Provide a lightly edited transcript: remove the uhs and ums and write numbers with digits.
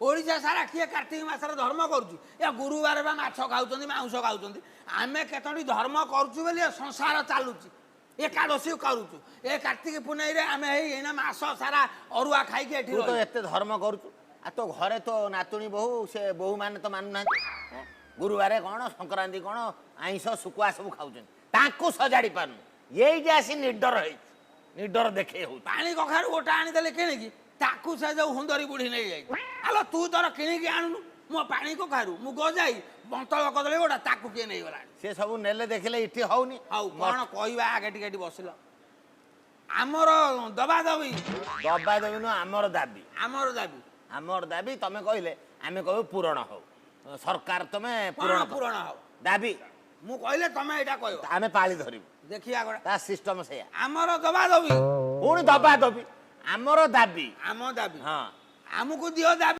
ଓଡ଼ିଶା ସାରା କିଏ କାର୍ତ୍ତିକ ମାସରେ ଧର୍ମ କରୁଛି? ଏ ଗୁରୁବାର ବା ମାଛ ଖାଉଛନ୍ତି, ମାଉଁସ ଖାଉଛନ୍ତି। ଆମେ କେତୋଟି ଧର୍ମ କରୁଛୁ ବୋଲି ଏ ସଂସାର ଚାଲୁଛି। ଏକାଦଶୀ କରୁଛୁ, ଏ କାର୍ତ୍ତିକ ପୁନେଇରେ ଆମେ ଏଇ ଏଇନା ମାସ ସାରା ଅରୁଆ ଖାଇକି ଏଠି ତୁ ତ ରହିବୁ। ଏତେ ଧର୍ମ କରୁଛୁ, ଆଉ ତୋ ଘରେ ତୋ ନାତୁଣୀ ବୋହୂ, ସେ ବୋହୂମାନେ ତ ମାନୁନାହାନ୍ତି। ଗୁରୁବାରେ କ'ଣ, ସଂକ୍ରାନ୍ତି କ'ଣ, ଆଇଁଷ ଶୁଖୁଆ ସବୁ ଖାଉଛନ୍ତି। ତାଙ୍କୁ ସଜାଡ଼ି ପାରୁନୁ। ଏଇଠି ଆସି ନିଡର ହେଇଛି, ନିଡର ଦେଖେଇ ହଉଛି। ପାଣି କଖାରୁ ଗୋଟା ଆଣିଦେଲେ କିଣିକି, ତାକୁ ସେ ଯୋଉ ହୁନ୍ଦରୀ ବୁଢ଼ୀ ନେଇଯାଇଛି। ଆଲୋ, ତୁ ତୋର କିଣିକି ଆଣୁନୁ ମୋ ପାଣି କଖାରୁ, ମୁଗ ଯାଇ, ବନ୍ତଳ କଦଳୀ ଗୋଟା, ତାକୁ କିଏ ନେଇଗଲାଣି? ସେ ସବୁ ନେଲେ, ଦେଖିଲେ ଏଠି ହଉନି। ଆଉ କ'ଣ କହିବା? ଆଗେ ଟିକେ ଏଠି ବସିଲ। ଆମର ଦବା ଦବି। ଦବା ଦବି ନୁହଁ, ଆମର ଦାବି। ଆମର ଦାବି। ଆମର ଦାବି ତମେ କହିଲେ ଆମେ କହିବୁ ପୂରଣ ହଉ। ସରକାର, ତମେ ପୂରଣ ପୂରଣ କର। ପୂରଣ ହଉ। ଦାବି। ମୁଁ କହିଲେ ତମେ ଏଇଟା କହିବ। ଆମେ ପାଳି ଧରିବୁ। ଦେଖିବା ଗୋଟା। ତା ସିଷ୍ଟମ ସେଇଆ। ଆମର ଦବା ଦବି। ପୁଣି ଦବା ଦବି। ଆମର ଦାବି। ଆମ ଦାବି। ହଁ। ଆମକୁ ଦିଅ ଦାବି।